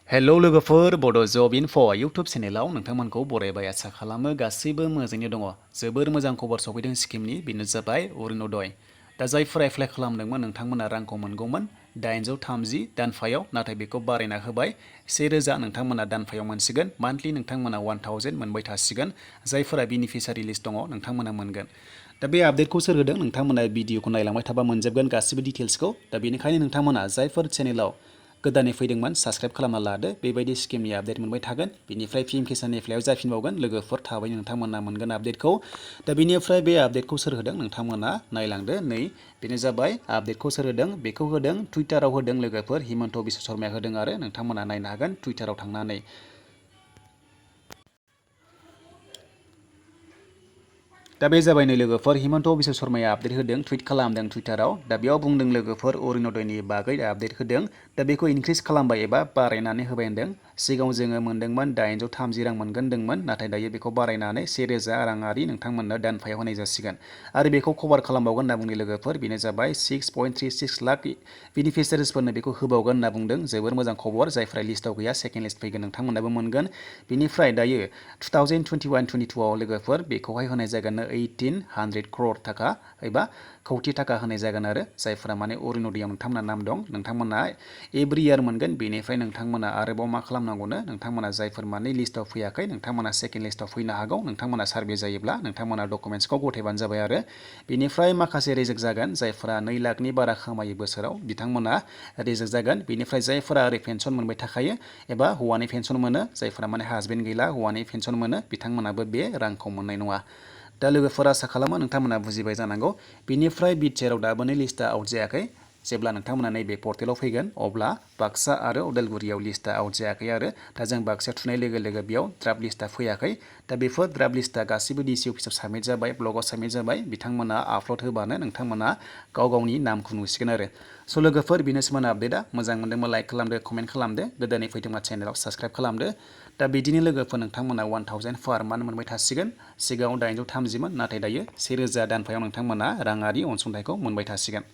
Hello लोगोफोर बड' जब enough' YouTube चेनेलाव नोंथांमोनखौ बरायबाय आसा खालामो गासैबो मोजाङैनो दङ। जोबोर मोजां खबर सफैदों स्किमनि बेनो जाबाय अरुनदय। दा जायफोरा एप्लाइ खालामदोंमोन नोंथांमोना रांखौ मोनगौमोन 830 दानफायाव, नाथाय बेखौ बारायना होबाय 1000 नोंथांमोना दानफायाव मोनसिगोन। मान्थलि नोंथांमोना 1000 मोनबाय थासिगोन। जायफोरा बेनिफिसारि लिस्ट दङ नोंथांमोना मोनगोन। दा बे आपडेटखौ सोर होदों नोंथांमोना भिडिअखौ नायलांबाय थाबा मोनजोबगोन गासिबो डिटेल्सखौ। दा बेनिखायनो नोंथांमोना जायफोर चेनेलाव गोदानै फैदोंमोन साबस्क्राइब खालामना लादो, बेबायदि स्किमनि आपडेट मोनबाय थागोन। बेनिफ्राय पिएम किसाननि एप्लाइआव जाफिनबावगोन लोगोफोर, थाबैनो नोंथांमोना मोनगोन आपडेटखौ। दा बेनिफ्राय बे आपडेटखौ सोर होदों नोंथांमोना नायलांदो। नै बेनो जाबाय आपडेटखौ सोर होदों, बेखौ होदों टुइटाराव होदों लोगोफोर, हिमन्त बिश्व शर्माया होदों आरो नोंथांमोना नायनो हागोन टुइटाराव थांनानै। दा बे जाबाय नै लोगोफोर, हिमन्त बिश्व शर्माया आपडेट होदों, टुइट खालामदों टुइटाराव। दा बेयाव बुंदों लोगोफोर अरुनदयनि बागै आपडेट होदों। दा बेखौ इनक्रिज खालामबाय एबा बारायनानै होबाय होनदों। सिगाङाव जोङो मोनदोंमोन 830 रां मोनगोन होनदोंमोन, नाथाय दायो बेखौ बारायनानै 1000 राङारि नोंथांमोननो दानफायाव होनाय जासिगोन। आरो बेखौ कभार खालामबावगोन होनना बुंदों लोगोफोर, बेनो जाबाय 6.36 लाख बेनिफिसियारिसफोरनो बेखौ होबावगोन होनना बुंदों। जोबोर मोजां खबर, जायफ्रा लिस्टआव गैया सेकेन्ड लिस्ट फैगोन नोंथांमोनाबो मोनगोन। बेनिफ्राय दायो 2021-22 लोगोफोर बेखौहाय होनाय जागोन 1800 crore थाखा एबा कौटि थाखा होनाय जागोन आरो जायफोरा माने अरुनदयाव नोंथांमोना नाम दं नोंथांमोना एभ्रि इयार मोनगोन। बेनिफ्राय नोंथांमोना आरोबाव मा खालामनांगौनो, नोंथांमोना जायफोर माने लिस्टआव फैयाखै नोंथांमोना सेकेन्ड लिस्टआव फैनो हागौ। नोंथांमोना सार्भे जायोब्ला नोंथांमोना डकुमेन्टसखौ गथायबानो जाबाय आरो बेनिफ्राय माखासे रिजेक्ट जागोन। जायफोरा 2 लाखनि बारा खामायो बोसोराव बिथांमोना रिजेक्ट जागोन। बेनिफ्राय जायफोरा ओरै पेन्सन मोनबाय थाखायो एबा हौवानि पेन्सन मोनो, जायफोरा माने हासबेन्ड गैला हौवानि पेन्सन मोनो, बिथांमोनाबो बे रांखौ मोननाय नङा। दा लोगोफोर आसा खालामो नोंथांमोना बुजिबाय जानांगौ। बेनिफ्राय बिटिआरआव दाबोनो लिस्टआ आउट जायाखै। जेब्ला नोंथांमोना नैबे पर्टेलाव फैगोन अब्ला बाक्सा आरो उदालगुरियाव लिस्टआ आउट जायाखै आरो दा जों बाक्सायाव थुनाय लोगो लोगो बेयाव ड्राफ्ट लिस्टआ फैयाखै। दा बेफोर ड्राफ्ट लिस्टआ गासिबो डिसि अफिसाव साबमिट जाबाय, ब्लकआव साबमिट जाबाय। बिथांमोना आपल'ड होबानो नोंथांमोना गाव गावनि नामखौ नुसिगोन आरो। स' लोगोफोर बेनोसैमोन आपडेटआ। मोजां मोनदोंबा लाइक खालामदो, कमेन्ट खालामदो, गोदानै फैदोंबा चेनेलाव साबस्क्राइब खालामदो। दा बिदिनो लोगोफोर नोंथांमोना 1000 पार मान्थ मोनबाय थासिगोन। सिगाङाव 830 मोन, नाथाय दायो 1000 दानफायाव नोंथांमोना राङारि अनसुंथाइखौ मोनबाय थासिगोन।